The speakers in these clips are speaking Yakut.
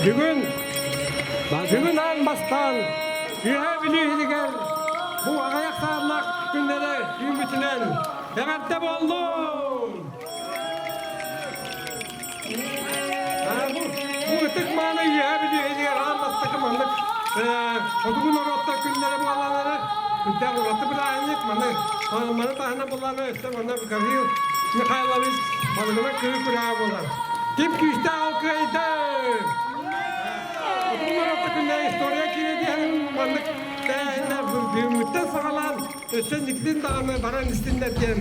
Бүгүн, бүгүн аан бастаан Үөһээ Бүлүү иһигэр бу аҕыйах сааллаах күннэрэ үүммүтүнэн эҕэрдэ буоллун! Бу, бу ытык мааны Үөһээ Бүлүү иһигэр аан бастакы маннык хотугу норуоттар күннэрэ буолаллара үрдээх ураты бырааһынньык. Маны, маны таһынан буллаана өссө манна Гаврил Михайлович балыгынан кыһыы күрэҕэ буолар. Ким күүстээх ол кыайда! Хотугу норуоттар күннэрэ история киирэ диэн маннык тэрээһиннэр бүгүҥҥүттэн саҕалаан өссө инникитин даҕаны баран истиннэр диэн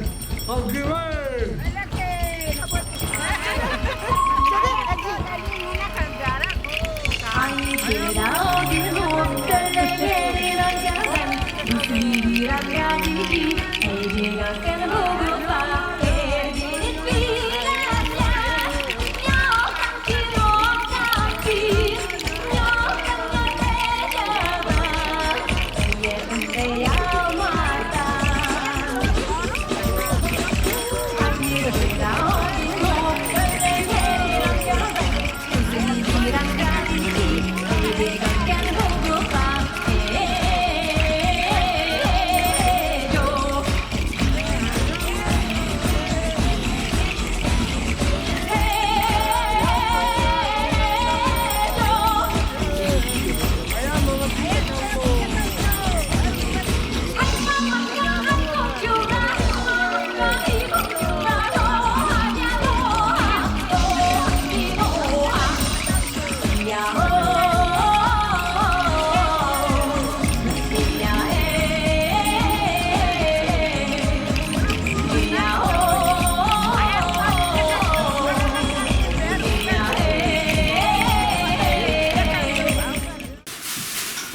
алгыыбын!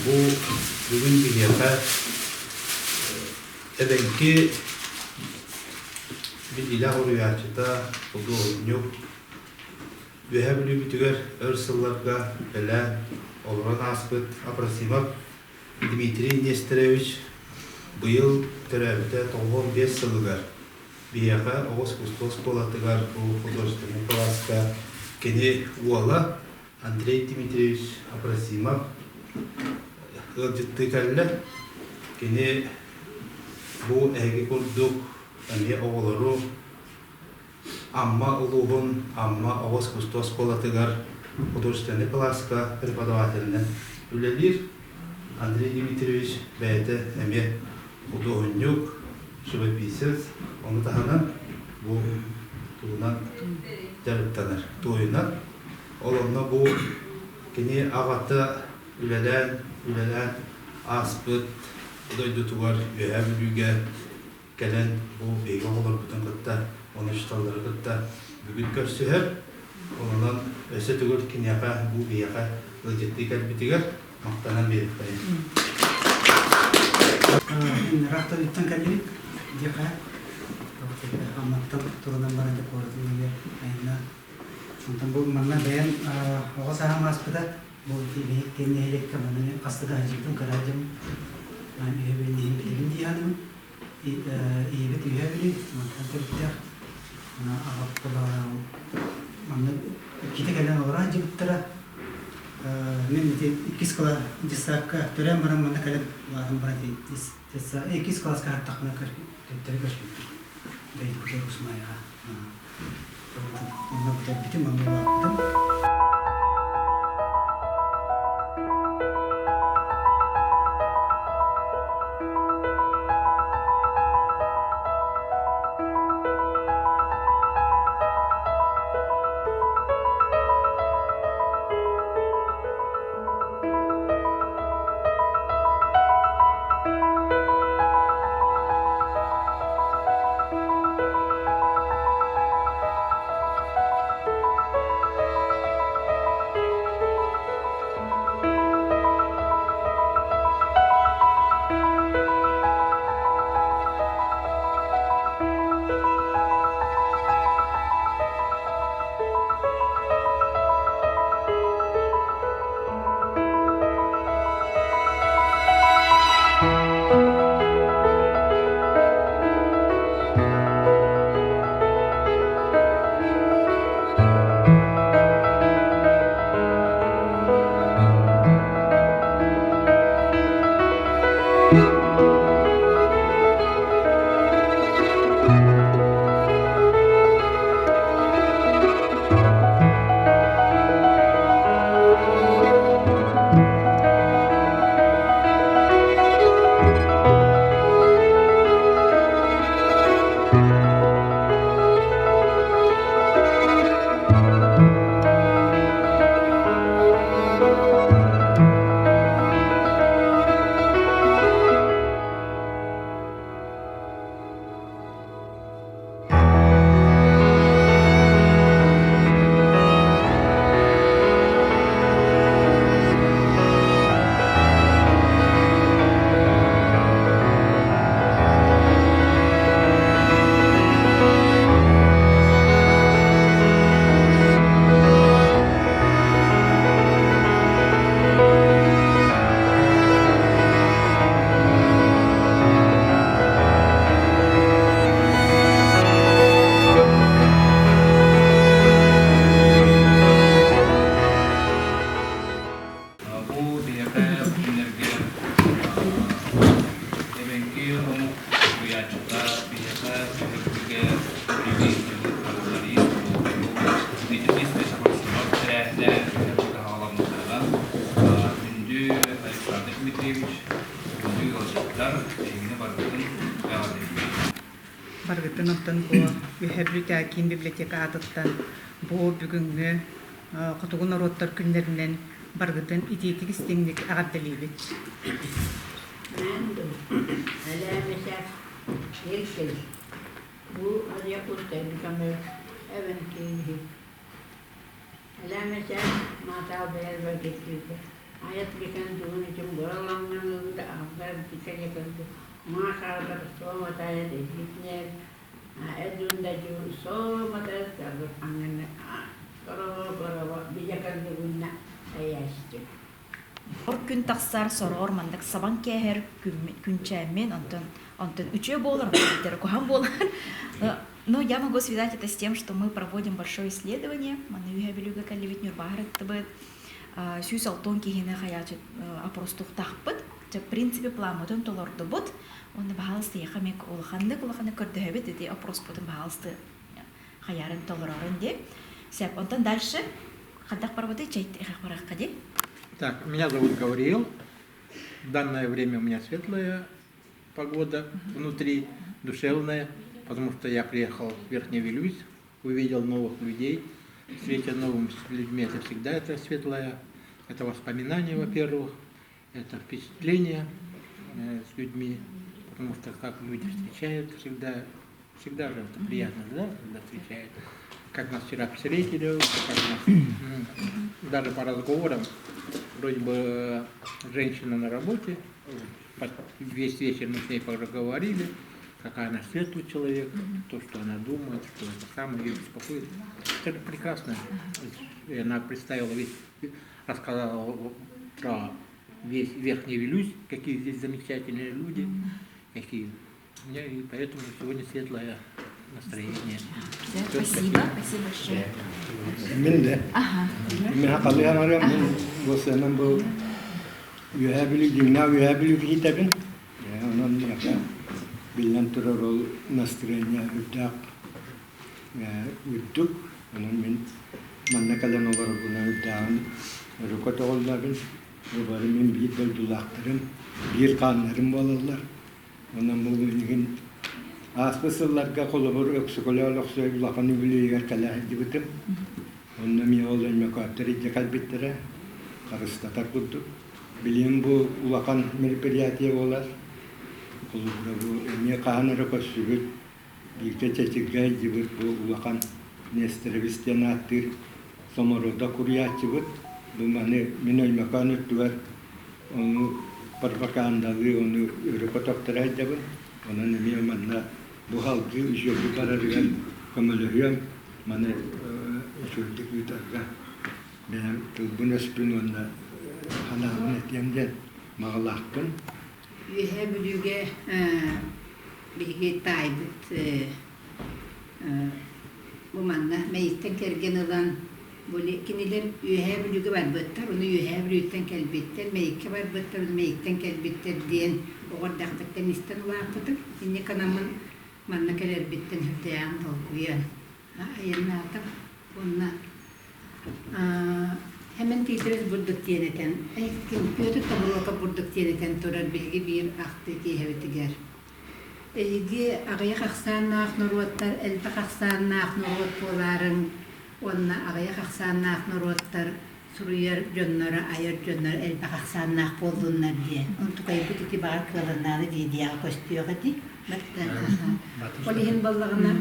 Бу бүгүн биһиэхэ эбэҥки биллиилээх уруйааччыта худуоһунньук Үөһээ Бүлүүбүтүгэр өр сылларга үлэлээн олорон ааспыт Апросимов Дмитрий Нестерович быйыл төрөөбүтэ 95 сылыгар биһиэхэ оҕо искусство оскуолатыгар бу художественнай кылааска кини уола Андрей Дмитриевич Апросимов ыалдьыттыы кэллэ. Кини бу эһиги курдук эмиэ оҕолору Амма улууһун Амма оҕо искусство оскуолатыгар художественнай кылааска преподавателинэн үлэлиир. Андрей Дмитриевич бэйэтэ эмиэ худуоһунньук, живописец, ону таһынан бу тугунан дьарыктанар, туойунан. Ол онно бу кини аҕата үлэлээн, үлэлээн ааспыт дойдутугар Үөһээ Бүлүүгэ кэлэн бу биһиги оҕолорбутун кытта, уонна учууталлары кытта бүгүн көрсүһэр. Онон өссө төгүл киниэхэ бу биһиэхэ ыалдьыттыы кэлбитигэр махтанан биэриэхтэйин. Ыраахтан кэллибит диэхэ Амматтан турунан баран дьэ куоратын нөҥүө айаннаан. Онтон бу манна бэйэм оҕо сааһым ааспыта. Бу биһиги нэһилиэккэ манна хаста да сылдьыбытым, кыра дьон үһү иһин билэбин дии саныыбын. Ийэбит үһэ били, мантан төрүттээх. Аҕаппын манна иккитэ кэлэн олоро сылдьыбыттара. Мин ити иккис кылаас детсадка төрөөн баран манна кэлэн улаатан баран детсад иккис кылааска сырыттахпына төттөрү көспүппүт. Бэйдикутер Усмаева. Онно бүтэрбитим, онно улааппытым. Барыбытын эҕэрдэлиибит. Барыгытын оттон бу Үөһээ Бүлүүтээҕи киин библиотека аатыттан бу бүгүҥҥү хотугу норуоттар күннэринэн барыгытын итиитик-истиҥник эҕэрдэлиибит. Ор күн тахсар, сороҕор маннык сабан кээһэр күнчээммин, онтон онтон үчүө буолар, куһаҕан буолар. Но я могу связать это с тем, что мы проводим большое исследование. Маны үһэ Бүлүүгэ кэллибит, Ньурбаҕа ырыттыбыт. 160 киһини хайаачы опростуохтаахпыт. В принципе, планмытын толордубут. Уонна баһаалыста эйиэхэ эмиэ улаханнык улаханнык көрдөһөбүт ити опроспутун баһаалыста хайаарын толорорун диye. Сеп, онтон дальше хайдах барбыты чэй барахха дии. Так, меня зовут Гавриил. В данное время у меня светлая погода внутри, душевная, потому что я приехал в Верхний Вилюйск, увидел новых людей, встреча новыми людьми – это всегда это светлое, это воспоминания, во-первых, это впечатление с людьми, потому что как люди встречают всегда, всегда же это приятно, да, когда встречают. Как нас вчера встретили, как нас, даже по разговорам, вроде бы женщина на работе, весь вечер мы с ней поговорили, какая она светлый человек, то, что она думает, что это самое ее беспокоит. Это прекрасно. И она представила весь, рассказала про весь Верхний Вилюйск, какие здесь замечательные люди, какие. И поэтому сегодня светлое настроение. Спасибо, спасибо большое. Мин де. Мин хақалыһан арыам, мин буосанан бу Үөһээ Бүлүү дьиҥнээх Үөһээ Бүлүү киһитэбин. Онон миэхэ биллэн турар ол настроение үрдээх үрдүк. Онон мин манна кэлэн олорорбунан үрдээҕин өрө көтөҕүллэбин. Бу бары мин биир дойдулаахтарым, биир хааннарым буолаллар. Онон бу билигин ааспыт сылларга холобур Өксөкөлөөх Өлөксөй улахан үбүлүөйүгэр кэлэ сылдьыбытым. Онно эмиэ ол Өймөкөөттөр илдьэ кэлбиттэрэ, харыстатар курдук. Билигин бу улахан мероприятие буолар. Холобура бу эмиэ хаһан эрэ көрсүбүт, бииргэ чэчиргэ илдьибит бу улахан Нестерович диэн ааттыыр Соморуда куруйааччыбыт. Бу маны мин Өймөкөөн үрдүгэр ону пропагандалыы, ону өрө көтөхтөрө сылдьабын. Онон эмиэ манна бу салгыы үчүгэйдик барарыгар көмөлөһүөм. Маны үчүгэйдик ыытарга бэйэм тылбын-өспүн уонна санаабын этиэм диэн баҕалаахпын. Үөһээ Бүлүүгэ биһиги таайбыт бу манна Мэйиктэн кэргэн ылан кинилэр Үөһээ Бүлүүгэ барбыттар, ону Үөһээ Бүлүүттэн кэлбиттэр, Мэйиккэ барбыттар, ону Мэйиктэн кэлбиттэр диэн оҕо эрдэхпиттэн истэн улааппытым. Инньэ гынаммын манна кэлэрбиттэн сүрдээҕин долгуйан айаннаатым. Уонна Хэмэн Тиитэбис бурдук диэн этэн, Петр Тобуруокап бурдук диэн этэн турар биһиги биир ахтыы киэһэбитигэр. Эһиги аҕыйах ахсааннаах норуоттар элбэх ахсааннаах норуот буолаарыҥ уонна аҕыйах ахсааннаах норуоттар суруйар дьонноро, айар дьонноро элбэх ахсааннаах буоллуннар диэн. Онтукайбыт ити баҕар кыалыннааны диэдиэҕэ көстүөх ити. Ол иһин буоллаҕына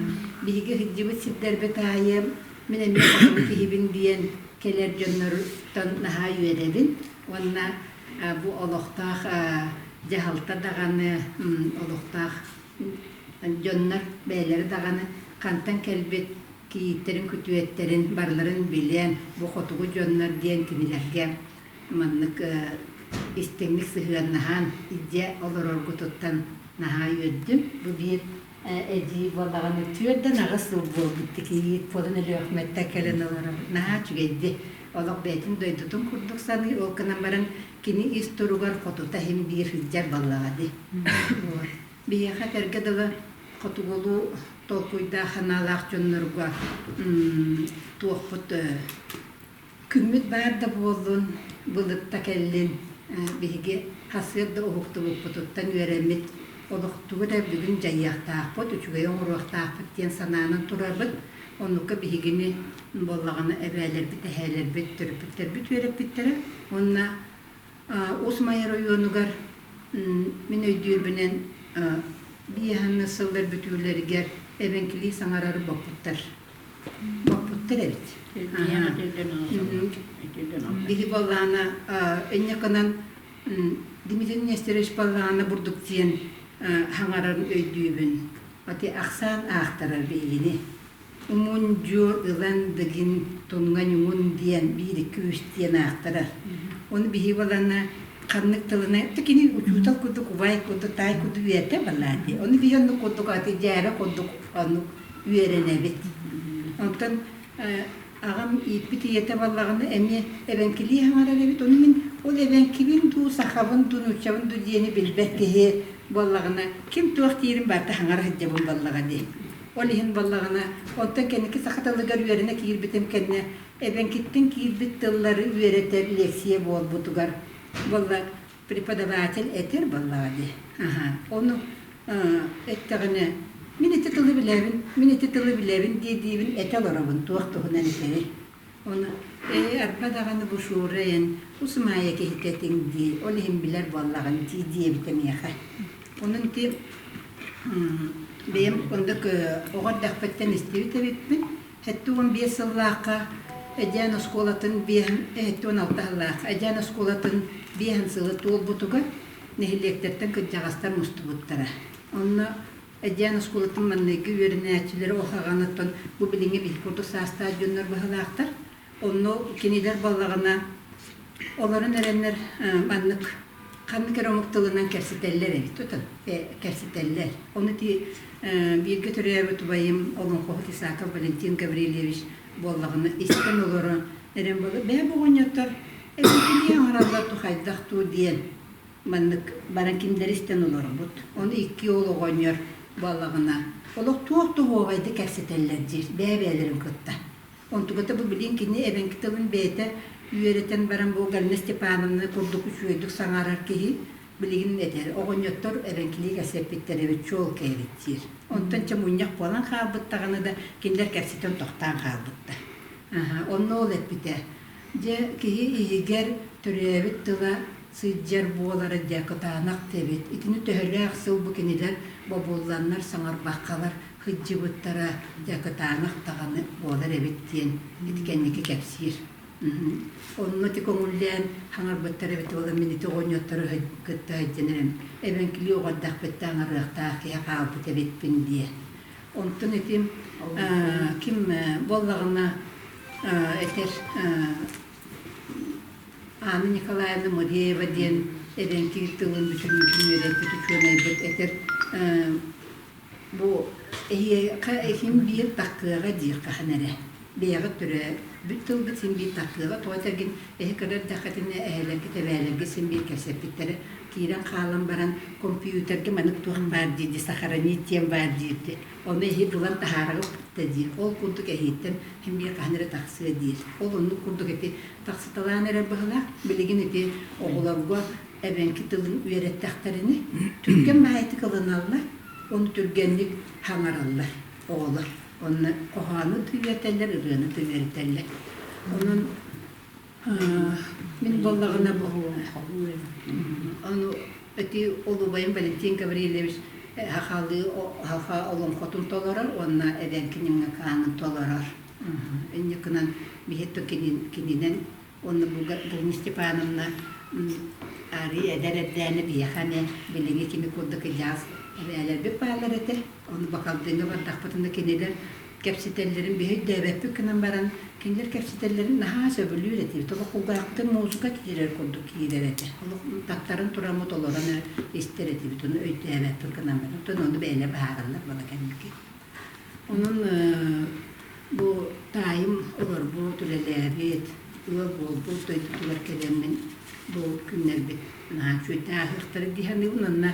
биһиги сылдьыбыт сирдэрбит аайы мин эмиэ хотугу киһибин диэн кэлэр дьоннортон наһаа үөрэбин уонна бу олохтоох дьаһалта даҕаны олохтоох дьоннор бэйэлэрэ даҕаны хантан кэлбит кийииттэрин күтүөттэрин барыларын билэн бу хотугу дьоннор диэн кинилэргэ маннык истиҥник сыһыаннаһан илдьэ олороргутуттан наһаа үөрдүм. Бу биир эдьиий буоллаҕына түөрдэн аҕыс сыл буолбут кийиит буолан Өлүөхүмэттэн кэлэн олорор. Наһаа үчүгэйди. Олох бэйэтин дойдутун курдук саныыр. Ол гынан баран кини ис туругар хотута иһин биир сылдьар буоллаҕа дии. Биһиэхэ этэргэ дылы хотугулуу толкуйдаах санаалаах дьоннорго туохпут Күммүт баар да буоллун, былыт да кэллин, биһиги хасыат да уһуктубуппутуттан үөрэммит. Олохтугу да бүгүн дьайыахтаахпыт, үчүгэй оҥоруохтаахпыт диэн санаанан турабыт. Оннукка биһигини буоллаҕына эбээлэрбит, эһээлэрбит, төрөппүттэрбит үөрэппиттэрэ. Уонна Уус Майа оройуонугар мин өйдүүрбүнэн биэһанны сыллар бүтүүлэригэр эбэҥкилии саҥарары боппуттар. Боппуттар эбит. Биһи буоллаҕына инньэ гынан Дмитрий Нестерович буоллаҕына бурдук диэн хаҥарарын өйдүүбүн. Ати ахсаан аахтарар биһигини. Умун-дьуо ылан дыгин тунга-ньуҥун диэн биир-икки үс диэн аахтарар. Ону биһиги балана ханнык тылына кини учуутал курдук убай курдук таай курдук үөрэтэ балаати. Ону биһи оннук курдук ати дьээбэ курдук оннук үөрэнэбит. Онтон аҕам ииппит ийэтэ баллаҕына эмиэ эбэҥкилии хаҥарар эбит. Ону мин ол эбэҥкибин дуу, сахабын дуу, нууччабын дуу диэни билбэт киһи буоллаҕына ким туох диирин барыта хаҥара сылдьабын буоллаҕа дии. Ол иһин буоллаҕына, онтон кэнники саха тылыгар үөрэнэ киирбитим кэннэ эбэҥкиттэн киирбит тыллары үөрэтэр лиэксийэ буолбутугар буолла преподаватель этэр буоллаҕа дии. Аһа. Ону эттэҕинэ мин ити тылы билэбин, мин ити тылы билэбин дии диибин этэ олоробун туох туһунан этэрий. Ону ээ арба даҕаны бу Шура эн усумаайа киһитэ этиҥ дии, ол иһин билэр буоллаҕыҥ дии диэбитэ миэхэ. Онон ити бэйэм оннук оҕо эрдэхпиттэн истибит эбиппин. 75 сыллаахха Эдьээн оскуолатын биэһин 76 сыллаахха Эдьээн оскуолатын биэһин сылы туолбутугар нэһилиэктэртэн кырдьаҕастар мустубуттара. Онно Эдьээн оскуолатын маҥнайгы үөрэнээччилэрэ ол хаҕаныттан бу билиҥҥи биһиги курдук саастаах дьоннор быһыылаахтар. Онно кинилэр буоллаҕына олорон эрэннэр маннык ханнык эрэ омук тылынан кэпсэтэллэр эбит отон кэпсэтэллэр. Ону ити бииргэ төрөөбүт убайым олоҥхоһут Исаков Валентин Гаврильевич буоллаҕына истэн олорон эрэн буолла бэйэ оҕонньоттор эбэҥкилии оҥороллор тухайдах дуу диэн маннык баран кинилэри истэн олорбут. Ону икки уол оҕонньор буоллаҕына олох туох туһуобайды кэпсэтэллэр диир бэйэ-бэйэлэрин кытта. Онтуката бу билин кини эбэҥки тылын бэйэтэ үөрэтэн баран бу Галина Степановна курдук үчүгэйдик саҥарар киһи билигин этэр оҕонньоттор эбэҥкилии кэпсэппиттэр эбит чуолкай эбит диир. Онтон чэ мунньах буолан хаалбыттаҕына да кинилэр кэпсэтэн тохтоон хаалбыттар. Аһа, онно ол эппитэ. Дьэ киһи иһигэр төрөөбүт тыла сылдьар буолара дьэ кытаанах да эбит. Итини төһөлөөх сыл бу кинилэр бобулланнар саҥарбаккалар сылдьыбыттара дьэ кытаанах даҕаны буолар эбит диэн ити кэнники кэпсиир. Онно ити көҥүллээн хаҥарбыттар эбит буолан мин ити оҕонньоттору кытта сылдьан эрэм эбэҥкилии оҕо эрдэхпиттэн аҥарыахтаах киһи хаалбыт эбиппин диэ. Онтон ити ким буоллаҕына этэр Анна Николаевна Муреева диэн эбэҥки тылын бүтүннүүтүн үөрэппит учуонайбыт этэр Бу эһиэхэ иһин биир таккыаҕа диир хаһан эрэ. Бэйэҕит төрөөбүт тылгыт син биир таккыаҕа тоҕо этэргин эһи кыра эрдэххитинэ эһэлэргит эбээлэргит син биир кэпсэппиттэрэ киирэн хаалан баран компьютерга маннык туох баар диирди сохранить диэн баар диирди ону эһи булан таһаарарыт да диир ол курдук эһииттэн син биир хаһан эрэ тахсыа диир ол оннук курдук ити тахсыталаан эрэр быһылаах билигин ити оҕолорго эбэҥки тылын үөрэттэхтэринэ түргэн баайытык ылыналлар Ону түргэнник хаҥараллар оҕолор. Онно хоһоону да үөрэтэллэр, ырыаны да үөрэтэллэр. Онон мин буоллаҕына бу ону ити ол убайым Валентин Гаврильевич сахалыы саха олоҥхотун толорор уонна эбэҥки ньыҥакаанын толорор. Инньэ гынан биһи кининэн Уонна Галина Степановна арыы эдэр эрдээни биһиэхэ эмиэ билиҥҥи кини курдук ыйаас эбээлэрбит бааллар этэ. Ону Бакалдыҥҥа бардахпытына кинилэр кэпсэтэллэрин биһи өйдөөбөппүт гынан баран кинилэр кэпсэтэллэрин наһаа сөбүлүүр этибит. Олох кулгаахпытын музыка киирэр курдук киирэр этэ. Олох таттаран тураммыт олорон истэр этибит. Ону өйдөөбөппүт гынан баран. Оттон ону бэйэлэр быһаараллар буола кэнники. Онон бу таайым олорбут, үлэлээбит, ыал буолбут дойдутугар кэлэммин бу күннэрбит наһаа үчүгэйдик ааһыахтара дии саныыбын уонна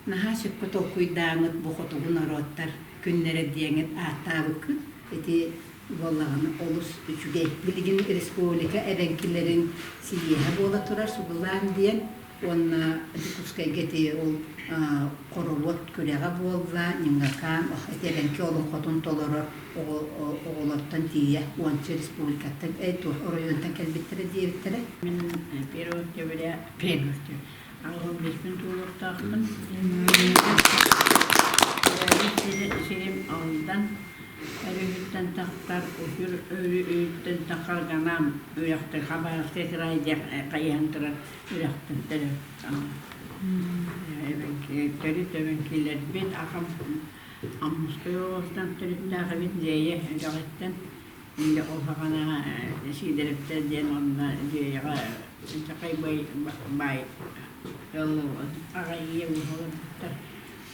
наһаа сөпкө толкуйдааҥҥыт бу хотугу норуоттар күннэрэ диэҥҥит ааттаабыккыт ити буоллаҕына олус үчүгэй. Билигин республика эбэҥкилэрин сийиэһэ буола турар сугулаан диэн. Уонна Дьокуускайга ити ол хоровод күрэҕэ буолла, Ньыҥакаан ити эбэҥки олоҥхотун толорор оҕолортон тиийэ уонча республикаттан, оройуонтан кэлбиттэрэ диэбиттэрэ. Мин первый октября, первый октября, 85-пин туолуохтаахпын. Сирим Алдан өрүһүттэн тахсар Учур өрүһүттэн тахсар Ганам үрэхтэр Хабаровскай край хайыһан турар үрэхтэн төрүт эбэҥкилэрбит аҕам Аммосскай уолаттан төрүттээх эбит Дьиэйэ үрэҕиттэн Инде ол саҕана Сиидэрэптэр диэн уонна Дьиэйэҕэ Чакай баай аҕай ийэ олорбуттар.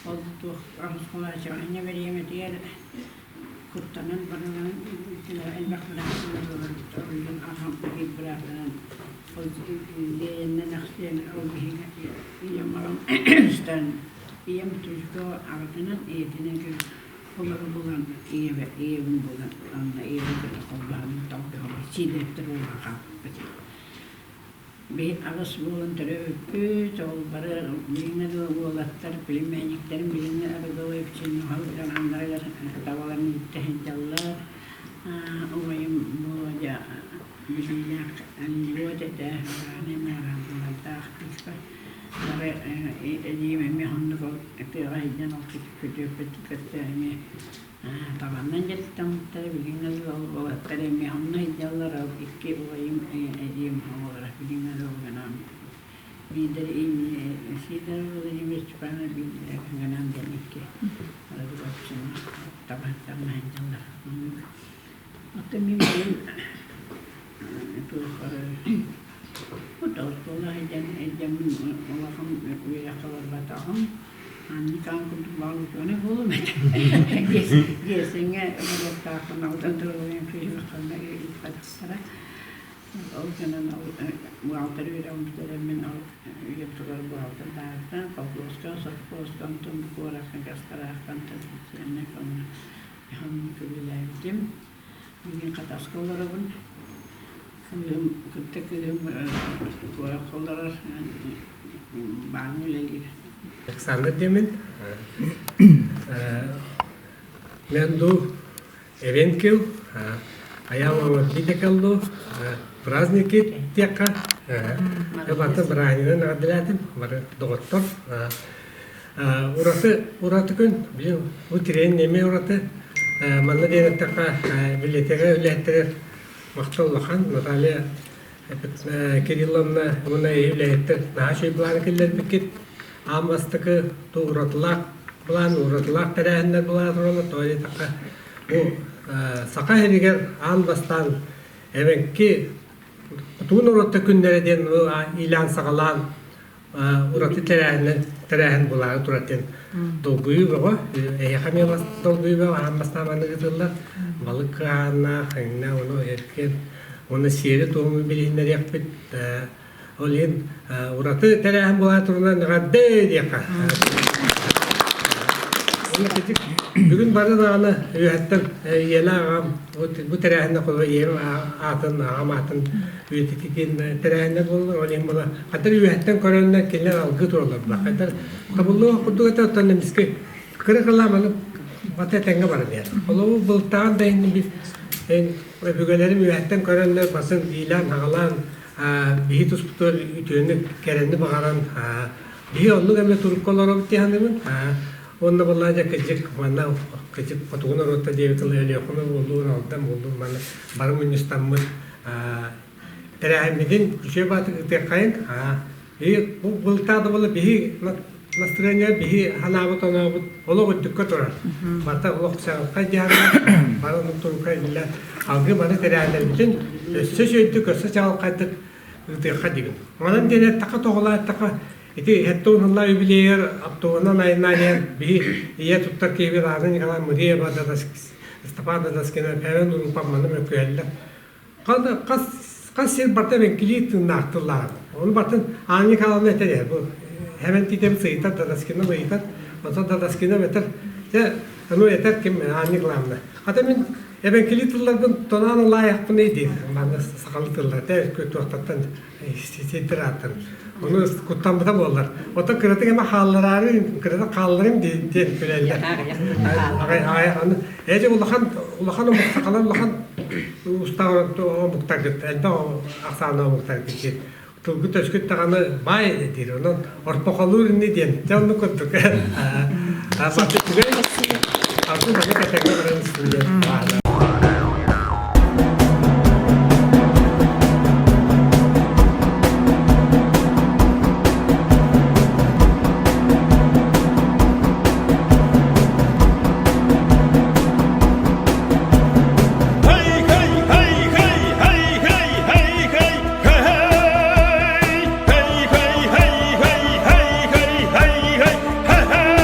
Ол туох Амскулаачаҕа бириэмэтигэр куттанан баран элбэх бырааттанан олорбуттар. Онтон аҕам биир быраатынан ол Дьиэйэннэн ахсыан ол биһиги ийэм аҕам ийэм Тужко аҕатынан ийэтинэн Олору булан ийэбэ ийэбин булан онно ийэбин кытта холбоһон толкуйга Сиидэрэптэр буолан хаалбыппыт. Биһи аҕыс буолан төрөөбүппүт, ол бары билиҥҥэ дылы уолаттар, племянниктэрим билиҥҥи Арыгылыевчин аннарыгар табаларын илдьэ сылдьаллар. Убайым Володя билиилээх анньыбыт этэ, Араанай маараандалардаах кыыска. Бары эдьиийим эмиэ оннук ол тыаҕа сылдьан ол күтүөппүт кытта эмиэ табаннан дьарыктаммыттара билиҥҥэ дылы ол уолаттар эмиэ онно сылдьаллар ол икки убайым эдьиийим оҕолоро билиҥҥэ дылы гынан биирдэрэ Сидоров Владимир Степанович биирдэрэ Ганаан диэн икки табаһыттарына сылдьаллар Оттон мин бэйэм туох оскуола сылдьан илдьэммин улахан үөрэххэ барбатаҕым. Анньыкаан курдук баҕар учуонай буолуом этэ. Дьиэсиҥҥэ барыахтаахпын алтан доруобуйам физикаларга ыыппатахтара. Ол гынан бухгалтер үөрэҕин бүтэрэммин ол үйэм тухары бухгалтердаабытым. Колхозка, совхозка, онтон куоракка гастараахха, онтон социальнай фоҥҥа Оннук үлэлээбитим. Билигин Хатаска олоробун. Кыыһым кытта кыыһым куоракка олорор, бааҥҥа үлэлиир. Александр диэммин. Мен ду эвенкил, аял кэллу, праздники тиэххэ баты бырааһынньыгынан эҕэрдэлээтим бары доҕоттор. Ураты ураты күн, билин бу тирээн эмиэ ураты. Манна диэн эттэххэ, библиотека үлэһиттэригэр махтал улахан. Наталья Кирилловна уонна үлэһиттэр наһаа үчүгэй былааны киллэрбиккит. Аан бастакы уратылаах былаан, уратылаах тэрээһиннэр былаан тураллар. Тоҕо диэтэххэ, бу Саха сиригэр аан бастаан эбэҥки Хотугу норуоттар күннэрэ диэн иилээн-саҕалаан ураты тэрээһин тэрээһин булаары турар диэн долгуйуу бөҕө. Эһиэхэ эмиэ долгуйуу бөҕө аан бастаан маннык ыытыллар. Балык кыаһааннаах, эҥнэ ону эркин уонна сиэри-туому билиһиннэриэхпит. Ол иһин ураты тэрээһин булаары турунан эҕэрдэ диэххэ. Бүгүн бары даҕаны үөһэттэн ийэлээх аҕам бу тэрээһиннэ холобур ийэм аатын аҕам аатын үйэтитиитин тэрээһиннэр буоллар ол иһин була хатар үөһэттэн көрөннөр кинилэр алгыы тураллар була хатар табыллыах курдук этэ оттон эмискэ кыра кылаам аны бата этэҥҥэ баран иһэр холобур былтаан да иһин бил өбүгэлэрим үөһэттэн көрөннөр басын иилээн-аҕалаан биһи туспутугар үтүөнү кэрэни баҕаран биһи оннук эмэ турукка олоробут дии саныыбын Уонна буоллаа дьэ кыдьык манна кыдьык хотугу норуотта диэбит тылы Өлүөхүмэ буоллун, Алдан буоллун манна бары мунньустаммыт тэрээһиммитин үчүгэй баатык ыытыаххайын. Биһи бу былтаа да буолла биһи настроение биһи ханаабыт онообут олох үрдүккэ турар. Барыта олох чаҕылхай дьаһанна бары оннук турукка иллэ алгыы маны тэрээһиннэрбитин өссө үчүгэйдик өссө чаҕылхайдык ыытыахха диибин. Манан диэн эттэххэ тоҕолоон эттэххэ Ити 70 сыллаах юбилейыгар автобуһунан айаннаан иһэн биһи ийэ туттар киһибит Анна Николаевна Мыреева Степан Дадаскина Павел Урупов манна мөккүһэллэр. Хас хас сир барыта эбэҥкилии тыыннаах тыллаах. Ону барытын Анна Николаевна этэр ээ бу Хэвэн Тиитэбит ыйытар Дадаскина ыйытар. Онтон Дадаскина этэр дьэ ону этэр ким Анна Николаевна. Хата мин. Эбэҥкилии тылларбын тонаан ылаайахпыный диир. Манна сахалыы тыллар туохтаттан сиэттэр ааттан. Ону куттаммыта буоллар. Оттон кыратык эмэ хааллараары, кыратык хаалларым диэн күлэллэр. Эти улахан улахан омук сахалар улахан устаах омуктаргыт элбэх ахсааннаах омуктаргыт диэн тылгыт өскүт даҕаны баай диир. Онон ортохолуур ини диэн. Дьэ оннук курдук. Атын маннык этэҥҥэ баран истин диэн баҕалаах. Hey hey hey hey hey hey hey hey hey hey hey hey hey hey hey hey hey hey hey.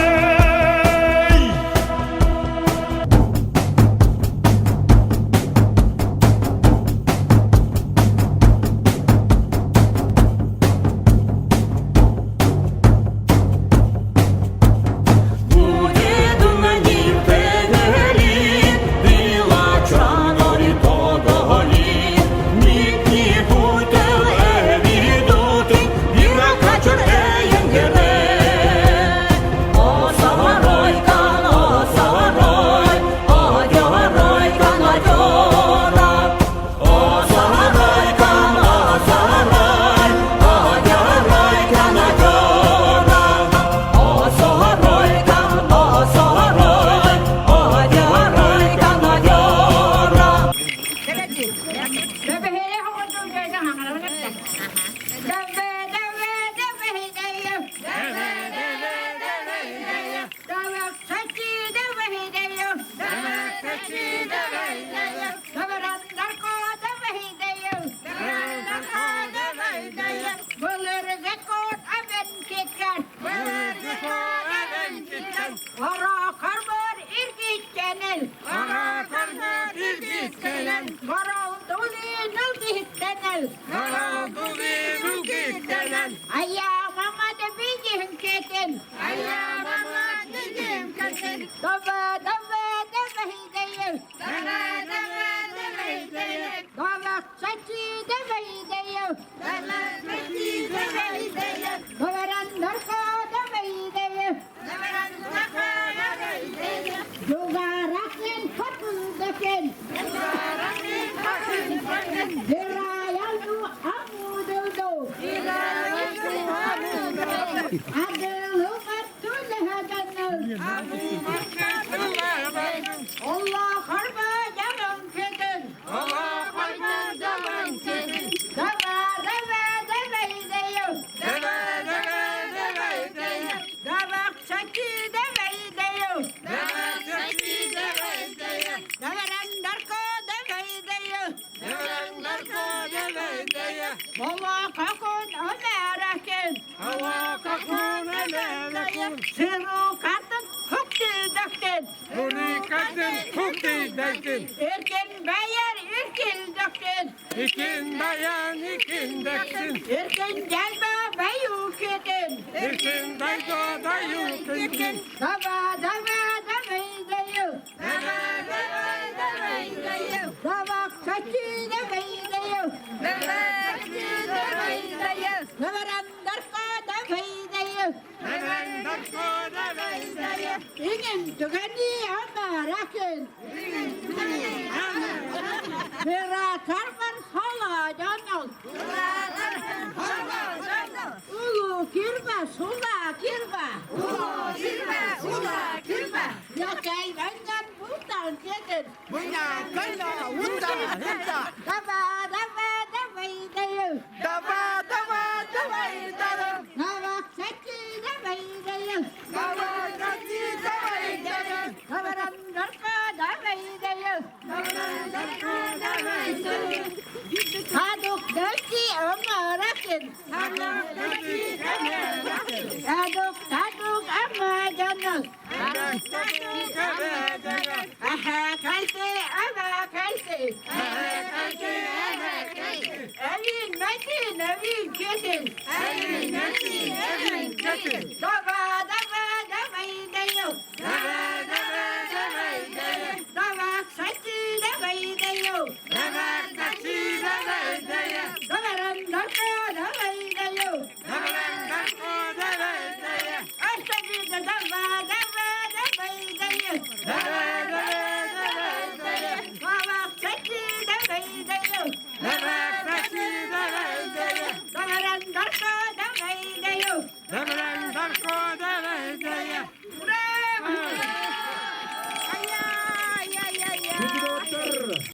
Давай, давай, давай, даю.